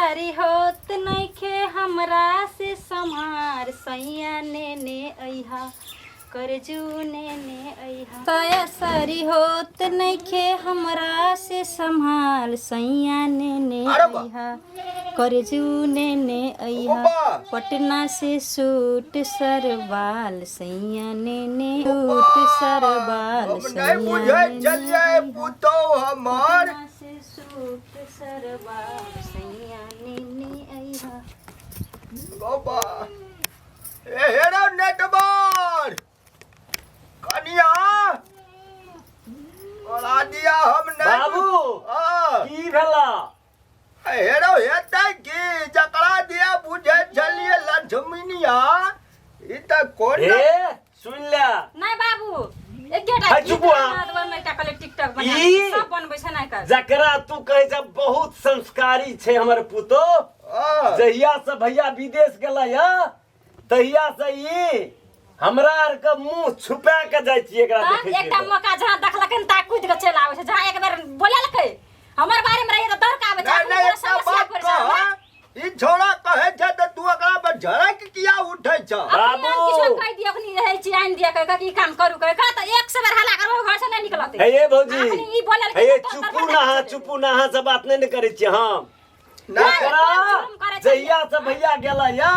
सारी होत नइखे हमरा से समार सैया नेने अइहा करजू नेने अइहा। साया सारी होत नइखे हमरा से संभाल सैया नेने अरे बा। अइहा करजू नेने अइहा। बाबा। पटना से सूट सरवाल सैया नेने सूट सरवाल हम सैया नहीं बुझे नेने चलिए अइहा। पुतोह हमर। पटना से सूट सरवाल सैया नेने अइहा। बाबा ए हेरो नेटवर कनिया बड़ा दिया हम नहीं बाबू हाँ। की भेला? हेरो हेतै की जकरा दिया बुझे छलिए लक्ष्मीनिया ई तऽ कोन हे सुन ले। नहीं बाबू एकेटा है, गीत चुप अहाँ। बना देबै, ओहिमे एकटा कहलियै टिकटॉक बना ई? सब बनबै छै ने आइकाल्हि। जकरा तू कहै छ बहुत संस्कारी छै हमर पुतो, हाँ। जहिया से भैया विदेश गेलै ह तहिया से ई हमरा आर के मुंह छुपा के जाइ छियै एकरा तऽ देखै छियै एकटा तऽ। मौका जहाँ देखलकै ता कूद के चलि आबै छै। जहाँ एक बेर बोललकै हमर बारे में रहिए तऽ दौड़ के आबै छै। नहीं अखनी नहीं तोरा एकटा समस्या बात पड़ि छै हमरा। कह ई छोड़ा कहै छै तऽ तू ओकरा पर झड़क किया उठै छ? अखनी हम बाबू। किछो कहि दिअ, अखनी रहै छी आनि दिअ कहि कऽ कि ई काम करू कहि कऽ तऽ एक से बेर हल्ला करबै घर से नहि निकलतै। हे ये भौजी, अखनी ई बोललकै हे ये तऽ चुपू दरवाजा ना अहाँ, खोलि चुपू ना अहाँ से बात नहि ने करै छियै हम। नहि। एकरा जुलुम करै छलियै। जहिया से भैया गेलै या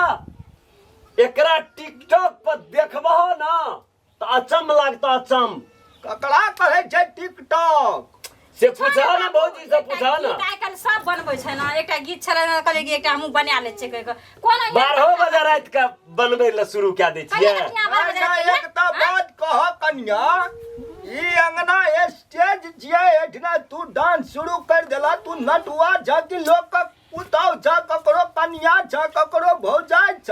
एकरा टिकटॉक पर देखबहो ना तऽ अचम लागतो अचम। ककरा कहै छै टिकटॉक? से पूछा ना भौजी से एकटा पूछा ना। गीत आइकाल्हि सब बनबै छै ने। एकटा गीत छलै ने, कहलियै कि एकटा हमहूँ बना लै छियै कहि कऽ। कोन एहन 12 बजे राति के बनबै लए शुरू कए दै छियै। कहिया कहिया 12 बजे नहि, राति के? एकटा बात कह कनिया, ई अंगना स्टेज छियै, एहिठिना तू डांस शुरू कर देला। तू नटुआ छ कि लोक के पुतहु छ? ककरो कनिया छ, ककरो भौजाइ छ?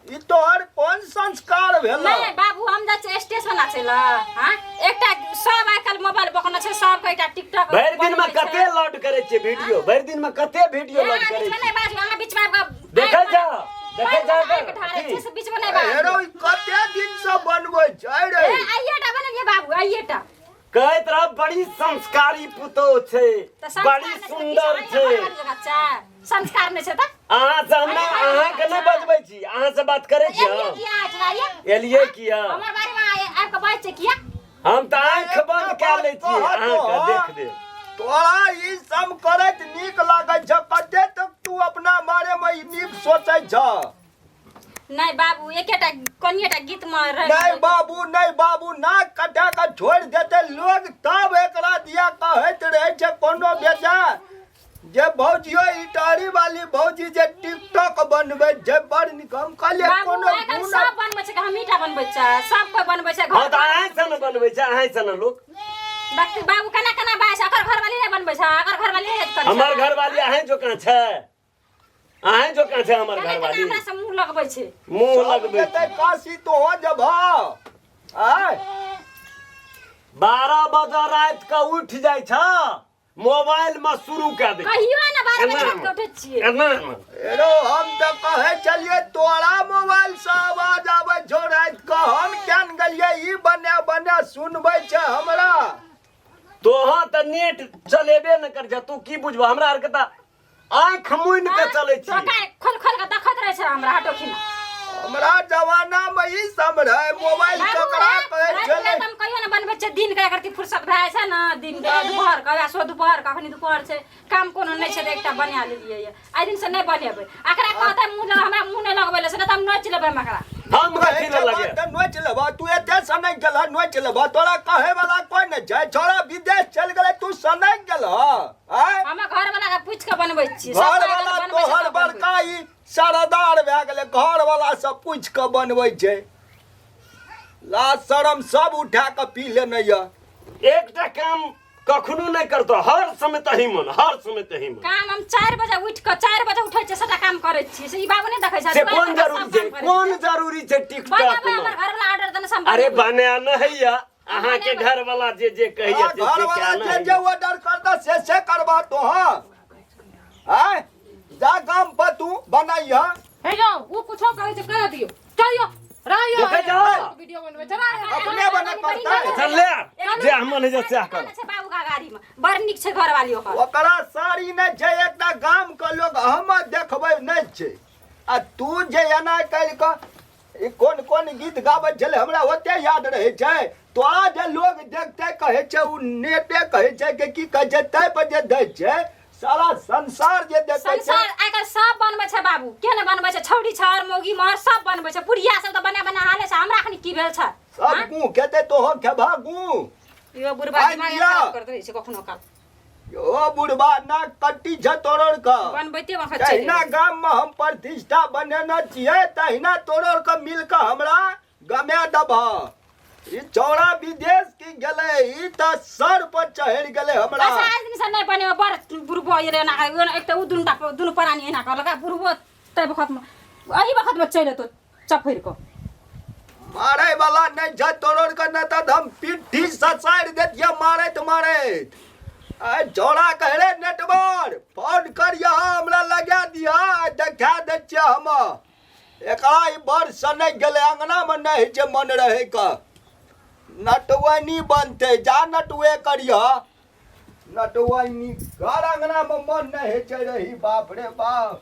ई तोहर कोन संस्कार भेल? नहीं बाबू, हम जाइ छियै स्टेज पर नाचै लए। हाँ, एकटा सब आइकाल्हि मोबाइल बकने छै सबके, एकटा टिकटॉक भरि दिन में बनबै छै। कते लोड करै छियै वीडियो? भरि दिन में कते वीडियो ए, लोड अहाँ करै बीचमे छियै? नहि बाजू, अहाँ बीचमे आबि कऽ देखै जा, देखै जा आँखि ढारै की? छियै से बीचमे नहि बाजू। हेरो, ई कते दिन से बनबै छै रे? ए, आइएटा बनेलियै बाबू, आइएटा। कहैत रह बड़ी संस्कारी पुतोह छै, तऽ संस्कार बड़ी नहि छै तऽ सुंदर किछु छै। अहाँ घरवाली जकाँ छै? संस्कार नहि छै तऽ अहाँ से हमरा अरे, अहाँ के नहि बजबै छी, अहाँ से बात करै छी। एलियै हम किया एहिठिना ये? एलियै किया? हमर बारे मे आबि कऽ बाजै छै किया? हम तऽ आँखि बंद कए लै छी अहाँके देख दे। तोरा ई सब करैत नीक लागै छ? कते तक तू अपना बारे में ई नीक सोचै छ? नहि बाबू, एकेटा कनिएटा गीत मे रहि। नहीं बाबू, नहीं बाबू, नाक कटा के छोड़ देते लोग तब एकरा दिया कहैत रहे छै कोनो बेजा जे भौजियो इटारी वाली भौजी जे टिकटॉक बनबै छै बड़ नीक। हम कहलियै बाबू कोनो आइकाल्हि गुण सब बनबै छै, हमही टा बनबै छै? सब कोइ बनबै छै। हँ घर तऽ अहाँ से ने बनबै छै, अहाँ से ने लोक। देखते बाबू केना केना बाजै छै। ओकर घरवाली नहि बनबै छै? ओकर घरवाली नहि करै छै? हमर घरवाली अहें जोकाँ छै, अहें जोकाँ छै हमर केना केना घरवाली। हमरा से मुँह लगबै छै। मुँह सब लगबै जेतै छै। काशी तो हो जब आय 12 बजे राति के उठि जाइ छ, मोबाइल में शुरू कए दै छै। कहियो ने 12 बजे एना। राति के उठै छियै। एना। एरो हम तऽ कहै छलियै तोरा मोबाइल से आवाज आबै छौ राति कऽ, हम केन गेलियै ई बने बने सुनबै छै हमरा। तोहँ तऽ नेट चलेबे ने कर छ, तू की बुझबह? हमरा आरके तऽ आँखि मुनि के चलै छी। टोका खोल खोल के देखैत रहै छै हमरा, हटो खिना। हमरा जमाना में ई सब रहे मोबाइल बाबू, ककरा ए, कहै राति छलै? के हम कहियो ने बनबै छै, दिन के एकरती फुर्सत भए जाइ छै ने, दिन के दुपहर के, वएह सो दुपहर के, अखनी दुपहर छै, काम कोनो नहि छै तऽ एकटा बना लेलियै ये। आइ दिन से नहि बनेबै। एकरा कहतै मुँह लग, हमरा मुँह नहि लगबै लए से, नहि तऽ हम नोचि लेबै हम एकरा। हम कथी लए लगे? तऽ नोचि लेबह तू, एते सनकि गेलह, नोचि लेबह। तोरा कहै वाला कोइ नहि छै। छोड़ा विदेश चलि गेलै, तू सनकि गेलह आँय? हमे घर वाला के पूछि के बनबै छियै। सब घर कोइ वाला अगर बनबै छै तोहर तब बनबै। बड़का ई सरदार भए गेलै, घर वाला सब पूछि कऽ बनबै छै। लाज शरम सब उठा कऽ पी लेने यऽ। एकटा काम कखनो नहि करतो, हर समय तही मन, हर समय तही मन। काम हम 4 बजे उठि कऽ, 4 बजे उठै छियै, सबटा काम करै छियै, से ई बाबू नहि देखै छै? से दुआरि कोन पर जरूरी सब छै? काम करै कोन छियै। जरूरी छै टिकटॉक बनेबै मे? हमर घरवला ऑर्डर देने से हम अरे बनेबै। बना न हैया, अहाँ के घर वाला जे जे कहैया से घर से वाला क्या जे न जे हैया। ऑर्डर करता से से करबा तो। हाँ आय जा गाम पर तू बनाइह। हे यौ, ओ कुछो कहै छै, कह दियौ, चलियौ। रहियो देखै जाओ। वीडियो बनबै छै रहियो। अपने बने पड़तै। चल ले जे हम मन जे सएह कर छै बाबू का गाड़ी में बड़ नीक छै घरवाली ओकर। ओकरा साड़ी नहि छै, एकटा गाम के लोग हम देखबै नहि छै। आ तू जे एना करि कऽ ई कोन कोन गीत गाबै छलै, हमरा ओते याद रहै छै। तोरा जे लोग देखते कहै छै, ओ नेटे कहै छै कि की कहै छै, ताहि पर जे दै छै, सारा संसार जे देखै छै। संसार आइ काल्हि सब बनबै छै बाबू, के ने बनबै छै? छौड़ी छर मौगी महर सब बनबै छै। बुढ़िया सब तऽ बना बना हाले छै, हमरा अखनी की भेल छै? सब गू खेतै, तोहो खेबा गू। यो बुढ़बा आइ दिमाग दिया। खराब करैत रहै छै कखनो काल। ओ बुढ़बा नाक कट्टी छै तोड़र के। बनबैते वखत चलि तहिना गेलै। गाम में हम प्रतिष्ठा बनेने छियै, तहिना तोड़र के मिल के हमरा गमा देबह। ई चौड़ा विदेश की गेलै, ई तऽ सर पर चढ़ि गेलै हमरा। अच्छा, आज दिन से नहि बने बड़ बुढ़बो ये एना एक तऽ उ दुनू टा दुनू प्राणी एना करलक आ बुढ़बो तै वखत में एही वखत में चलि एतो चफरि कऽ। मारे वाला नहि छै तोड़र के, नहि तऽ हम पिट्ठी ससारि देतियै मारैत मारैत। आइ चौड़ा कहे रे नेटवर फोन करियह, हमरा लगा दिह, आइ देखा दै छियै हम एकरा। ई बड़ सनकि गेलै, अङ्गनामे नहि होइ छै मन रहैके। नटवैनी बनतै, जा नटुए करियह नटवैनी। घर अङ्गनामे मन नहि होइ छै रही, बाप रे बाप।